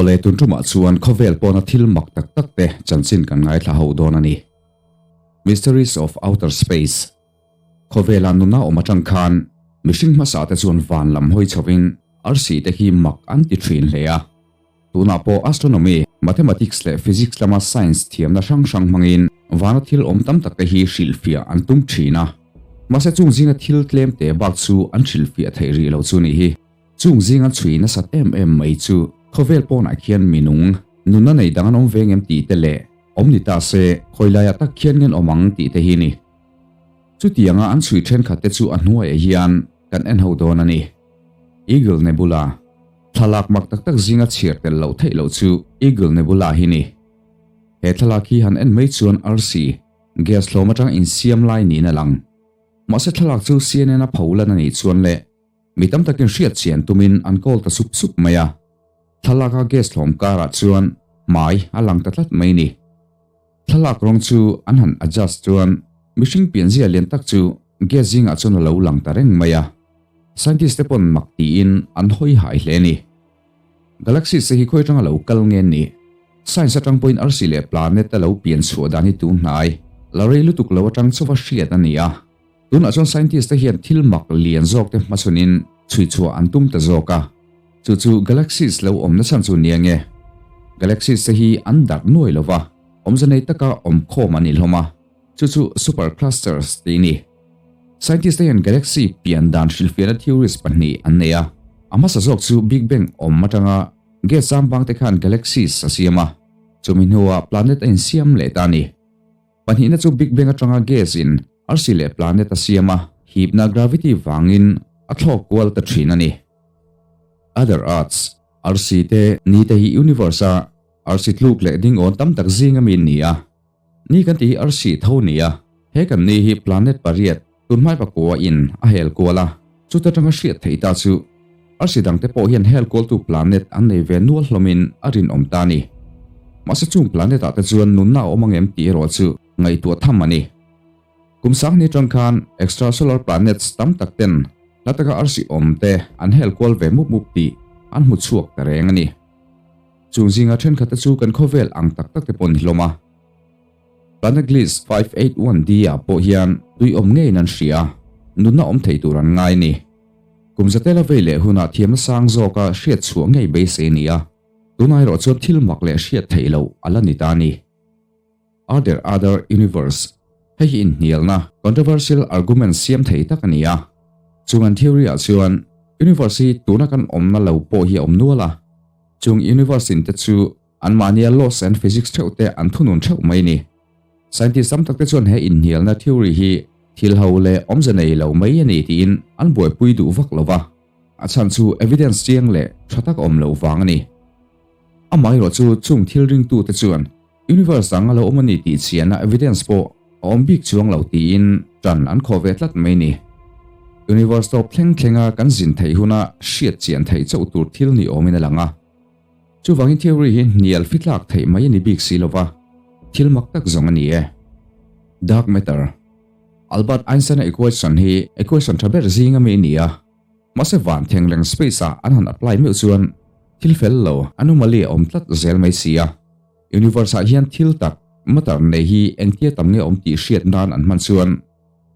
Awle tun tumah chuan khawvel pawna thil mak tak tak te chanchin kan ngaithla ho dawn a ni. Mysteries of Outer Space Khawvela nuna awm atang khan mihring hmasa te chuan van lam hawi chhovin arsi te hi mak an ti thin hle a. Tunah pawh astronomy, mathematics leh physics lama science thiamna hrang hrang hmangin vana thil awm tam tak te hi hrilhfiah an tum thin a. Mahse chung zinga thil tlem te bak chu an hrilhfiah theih rih lo chu ni hi. Chung zinga chhui nasat em em mai chu khawvel pawnah khian minung nunna nei dang an awm veng em tih te leh awm ni ta se khawi laiah tak khian ngen awm ang tih te hi ni. Chutianga an chhui thenkhat te chu a hnuaiah hian kan en ho dawn a ni. Eagle Nebula Thlalak mak tak tak zinga chhiar tel loh theih loh chu Eagle Nebula hi ni. He thlalak hi han en mai chuan arsi, gas hlawm atang insiam lai niin a lang. Mahse thlalak chu CNN a pholan a nih chuan leh Mi tam takin hriat chian tumin an call ta sup sup mai a, thlalaka gas hlawm karah chuan hmai a lang ta tlat mai ni. Thlalak rawng chu an han adjust chuan mihring pianzia lian tak chu gas zingah chuan a lo lang ta reng mai a, scientist te pawn mak tiin an hawi hai hle ni. Galaxies te hi khawi atanga lo kal nge ni? Science atang pawhin arsi leh planet a lo pian chhuah dan hi tun hnai la rei lutuk lo atang chauha hriat a ni a. Tunah chuan scientist te hian thil mak lian zawk te hmachhunin chhui chhuah an tum ta zawk a, chu chu galaxies lo awm na chhan chu nia nge? Galaxies te hi an darh nuai lo va, awmze nei taka awm khawm an inhlawm a, chu chu super clusters tih a ni. Scientist te hian galaxy pian dan hrilhfiahna theories pahnih an nei a, a hmasa zawk chu Big Bang awm atanga gas zambang te khan galaxies a siam a, chumi hnuah planet a insiam leh ta a ni. Pahnihna chu Big Bang atanga gas in arsi leh planet a siam a, hipna gravity vangin a thlawk kual ta thin a ni. Other Earths, Arsi te, ni te hi universe a arsi tluk leh dingawn tam tak zing ami an ni a. Ni kan tih hi arsi tho ni a, he kan ni hi planet pariat tunhmai pakua in a hel kual a, chuta tanga hriat theih ta chu arsi dang te pawh hian hel kualtu planet an nei ve nual hlawmin a rinawm ta a ni. Mahse chung planet ah te chuan nunna a awm angem tih erawh chu ngaihtuah tham a ni. Kum sang ni atang khan extrasolar planets tam tak ten hla taka arsi awm te an hel kual ve mup mup tih an hmu chhuak ta reng a ni. Chung zinga thenkhat te chu kan khawvel ang tak tak te pawh ni hlawm a. Planet Gliese 581d ah pawh hian tui awm ngeiin an hria a, nunna awm thei tur an ngai a ni. Kum zatela vei leh hunah thiamna sang zawka hriat chhuah ngei beisei a ni a, tunah erawh chuan thil mak leh hriat theih loh a la ni ta a ni. Are there other universe? Hei hi inhnialna, controversial argument siam thei tak a ni a. Chung an theory ah chuan universe hi tuna kan awmna lo pawh hi a awm nual a. Chung universe in te chu anmahnia laws and physics theuh te an thunun theuh mai a ni. Scientist tam tak te chuan he inhnialna theory hi thil ho leh awmze nei lo mai a ni tiin an buaipui duh vak lo va. A chhan chu evidence chiang leh tha tak a awm loh vang a ni. Amaherawh chu chung thil ringtute chuan Universe dang a lo awm a ni tih chhiahna evidence pawh a awm bik chuang lo tiin ṭan an khawh ve tlat mai ni. Universe tawp thleng thlenga kan zin theih huna hriat chian theih chauh tur thil ni awmin a lang a. Chuvangin theory hi hnial fitlak theih mai a ni bik si lova, thil mak tak zawng a ni e. Dark matter. Albert Einstein-a equation hi equation ṭha ber zinga mi a ni a. Mahse van thengleng space ah an han apply meuh chuan thil fel lo anomaly a awm tlat zel mai si a. Universe ah hian thil tak, matter nei hi engtia tam nge awm tih hriat nan an hman chuan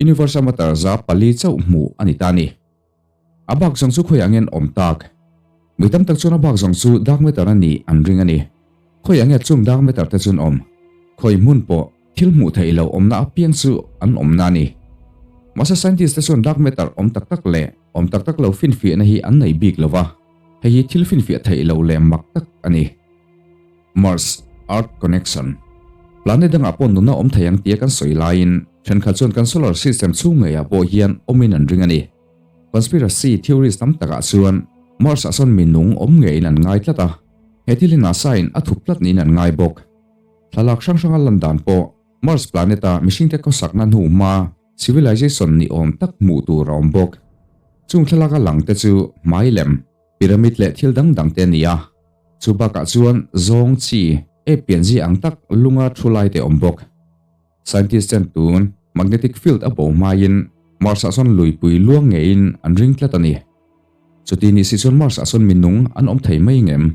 universe a matter za pali chauh hmuh a ni ta a ni. A bak zawng chu khawiah nge an awm tak? Mi tam tak chuan a bak zawng chu dark matter a nih an ring a ni. Khawiah nge chung dark matter te chu an awm? Khawi hmun pawh thil hmuh theih loh awmna apiang chu an awmna a ni. Mahse scientist te chuan dark matter awm tak tak leh awm tak tak lo finfiahna hi an nei bik lo va, hei hi thil finfiah theih loh leh mak tak a ni. Mars, Earth Connection Planet dangah pawh nunna awm thei ang tia kan sawi laiin thenkhat chuan kan solar system chhung ngeiah pawh hian awmin an ring a ni. Conspiracy theories tam takah chuan Mars-ah sawn minung awm ngeiin an ngai tlat a, he thil hi NASA-in a thup tlat niin an ngai bawk. Thlalak hrang hranga lan dan pawh Mars planet-a mihringte khawsakna hnu hma civilization ni awm tak hmuh tur a awm bawk. Chung thlalaka lang te chu hmai lem, pyramid leh thil dang dang te a ni a. Chu bakah chuan zawng chi, ape pianzia ang tak lunga thu lai te awm bawk. Scientist ten tun magnetic field a bo hmaiin Mars-ah chuan luipui luang ngeiin an ring tlat a ni. Chuti ni si chuan Mars-ah chuan minung an awm thei mai ngem?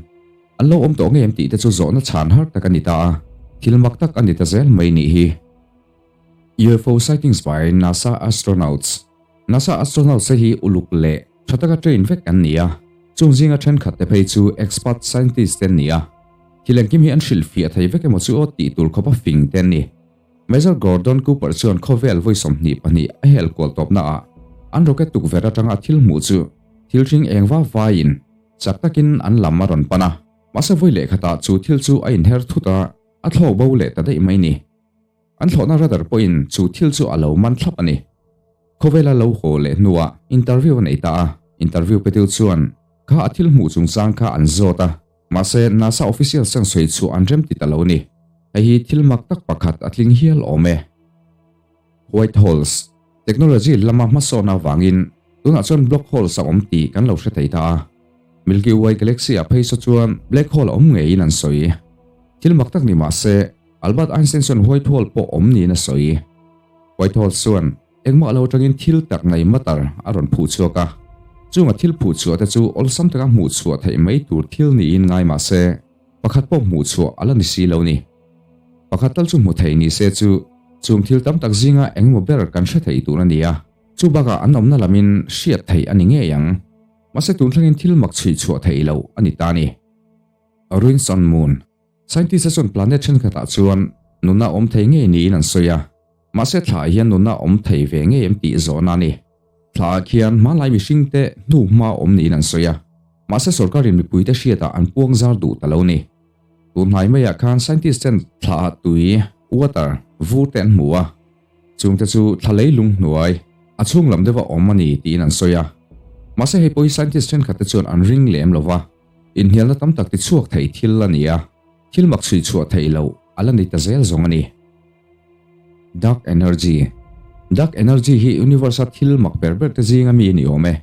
An lo awm tawh ngei em tih te chu zawhna chhan har tak a ni ta a, thil mak tak a ni ta zel mai nih hi. UFO sightings by NASA astronauts NASA astronauts te hi uluk leh tha taka train vek an ni a, chung zinga thenkhat te phei chu expert scientist te an ni a, thil engkim hi an hrilhfiah thei vek emaw chu aw tih tur khawpa fing te an ni. Major Gordon Cooper chuan khawvel vawi 22 a hel kual tawpna ah an rocket tukverh atanga thil hmuh chu thil hring eng va vaiin chak takin an lam a rawn pan a, mahse vawi lehkhatah chu thil chu a inher thut a, a thlawk bo leh ta daih mai ni. An thlawhna radar pawhin chu thil chu a lo man thlap a ni. Khawvela lo haw leh hnuah interview a nei ta a, interview petu chuan kha a thil hmuh chungchang kha an zawt a, mahse NASA officials chuan sawi chhuah an rem ti ta lo a ni. Hei hi thil mak tak pakhat a tling hial awm e. White holes, Technology lama hmasawn avangin tunah chuan block holes a awm tih kan lo hre thei ta a. Milky Way galaxy ah phei saw chuan black hole a awm ngeiin an sawi. Thil mak tak ni mah se, Albert Einstein chuan white hole pawh awm niin a sawi. White hole chuan engmah lo atangin thil tak nei matter a rawn phuh chhuak a. Chunga thil phuh chhuah te chu awlsam taka hmuh chhuah theih mai tur thil niin ngai mah se, pakhat pawh hmuh chhuah a la ni si lo ni. Pakhat tal chu hmu thei ni se chu chung thil tam tak zinga engemaw ber kan hre thei tur a ni a, chu bakah an awmna lamin hriat theih a ni ngei ang. Mahse tun thlengin thil mak chhui chhuah theih loh a ni ta a ni. Ruins on Moon Scientist-a chuan planet thenkhatah chuan nunna awm thei ngei niin an sawi a, mahse thlaah hian nunna awm thei ve ngei em tih zawhna a ni. Thlaah khian hmanlai mihringte hnu hma awm niin an sawi a, mahse sorkarin mipuite hriatah an puang zar duh ta lo ni. Tun hnai maiah khan scientist ten thlaah tui, water, vur te an hmu a, chungte chu thla leilung hnuai, a chhung lam deuha awm a ni tiin an sawi a. Mahse hei pawh hi scientist thenkhat te chuan an ring lem lo va, inhnialna tam tak tichhuak thei thil a ni a, thil mak chhui chhuah theih loh a la ni ta zel zawng a ni. Dark energy Dark energy hi universe-a thil mak ber ber te zinga mi a ni awm e.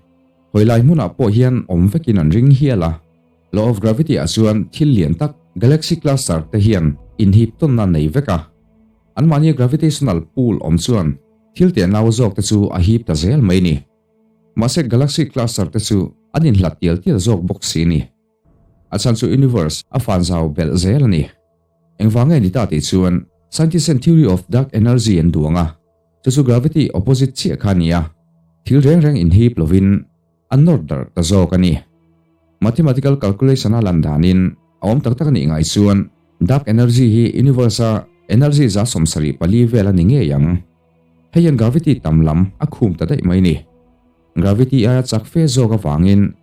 Hawilai hmunah pawh hian awm vekin an ring hial a. Law of Gravity ah chuan thil lian tak galaxy cluster te hian inhip tawnna nei vek a. Anmahni gravitational pull awm chuan thil teh nau zawk te chu a hip ta zel mai ni. Mahse galaxy cluster te chu an inhlat tial tial zawk bawk si ni. A chhan chu universe a fan zau belh zel a ni. Engvang nge ni ta tih chuan scientist ten theory of dark energy an duang a, chu chu gravity opposite chiah kha a ni a, thil reng reng inhip lovin A nawr darh ta zawk a ni. Mathematical calculation a lan danin a awm tak tak a nih ngai chuan dark energy hi universe a energy 74 vel a ni ngei ang. Hei hian gravity tam lam a khum ta daih mai ni. Gravity aia chak fe zawk avangin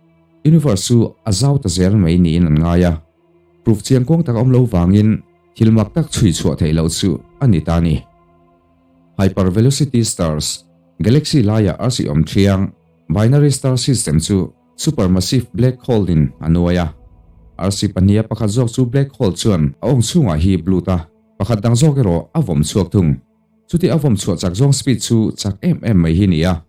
universe chu a zau ta zel mai niin an ngai a. Proof chiang kuang tak a awm lo vangin thil mak tak chhui chhuah theih loh chu a ni ta a ni. Hypervelocity stars, galaxy laia arsi awm thiang, Binary star system chu supermassive black hole in a nuai a. Arsi pahniha pakhat zawk chu black hole chuan a awng chhungah hi blut a, pakhat dang zawk erawh a vawm chhuak thung. Chuti a vawm chhuah chak zawng speed chu chak em em mai hi ni a.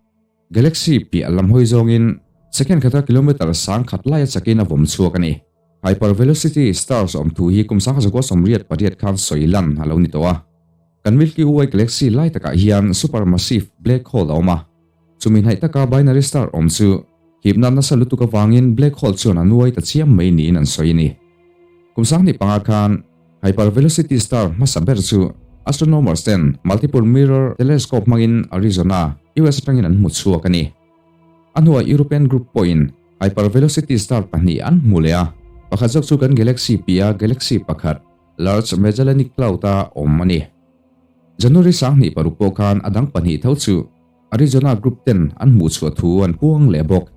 Galaxy piah lam hawi zawngin second khata kilometer sang khat laia chakin a vawm chhuak a ni. Hypervelocity stars awm thu hi kum 1988 khan sawi lan a lo ni tawh a. Kan Milky Way galaxy lai takah hian supermassive black hole a awm a. Chumi hnaih taka binary star awm chu hipna nasa lutuk avangin black hole chuan a nuai ta chiam mai niin an sawi a ni. Kum 25 khan hypervelocity star hmasa ber chu astronomers ten multiple mirror telescope hmangin Arizona, US atangin an hmu chhuak a ni. A hnuah European group pawhin hypervelocity star pahnih an hmu leh a, pakhat zawk chu kan galaxy piah galaxy pakhat Large Magellanic Cloud-a awm a ni. January 26 pawh khan a dang pahnih tho chu Arizona group ten an hmuh chhuah thu an puang leh bawk.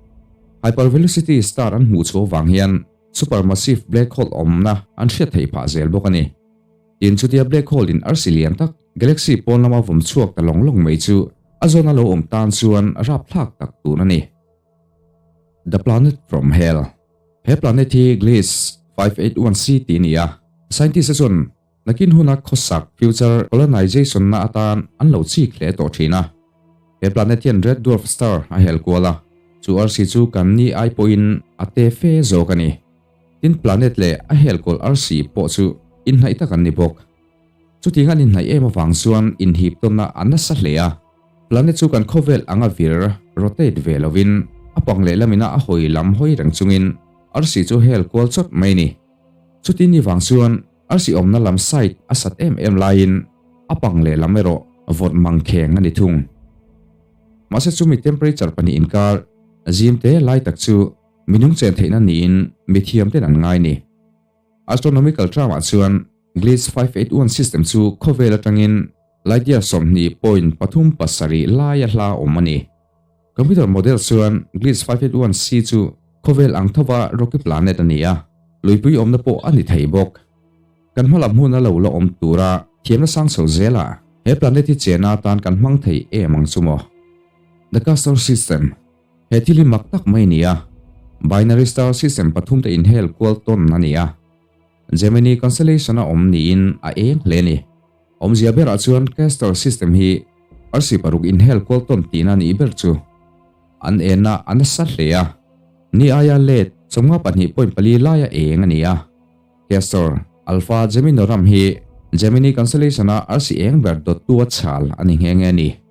Hypervelocity star an hmuh chhuah vang hian supermassive black hole awmna an hriat theih phah zel bawk a ni. Tin, chutia black hole in arsi lian tak galaxy pawn lama vawm chhuak ta lawng lawng mai chu a zawn a lo awm tan chuan rapthlak tak tur a ni. The Planet From Hell He planet hi Gliese 581c tih a ni a, scientist te chuan Nakin huna khawsak, future colonization, na atan an lo chik hle tawh thin a. He planet hian red dwarf star a hel kual a, chu arsi chu kan ni ai pawhin a te fe zawk a ni. Tin planet leh a hel kual arsi pawh chu inhnaih tak an ni bawk. Chutiang an inhnaih em avang chuan inhip tawnna a nasa hle a, planet chu kan khawvel anga vir, rotate, ve lovin a pang leh lamina a hawi lam hawi reng chungin arsi chu hel kual chawt mai a ni. Chuti ni vang chuan arsi awmna lam side a sat em em laiin a pang lehlam erawh vawt mang kheng a ni thung. Mahse chumi temperature pahnih inkar zim te lai tak chu minung chen theihna niin mithiam ten an ngai ni. Astronomical term ah chuan Gliese 581 system chu khawvel atangin light year 20.37 laia hla awm a ni. Computer model chuan Gliese 581c chu khawvel ang thova rocky planet a ni a, luipui awmna pawh a ni thei bawk. Kan hmalam hmun a lo la awm tura thiamna sang chho zela he planet hi chena atan kan hmang thei em ang chu maw? The Castor System, He thil hi mak tak mai a ni a, binary star system pathum te inhel kual tawn a ni a, Gemini constellation a awm niin a eng hle a ni. Awmzia berah chuan Castor system hi arsi paruk inhel kual tawn tihna nih ber chu an enna a nasa hle a, ni aia let 52.4 laia eng a ni a. Castor, Alpha Geminorum hi Gemini constellation-a arsi eng ber dawttu a chhal a ni nghe nghe a ni.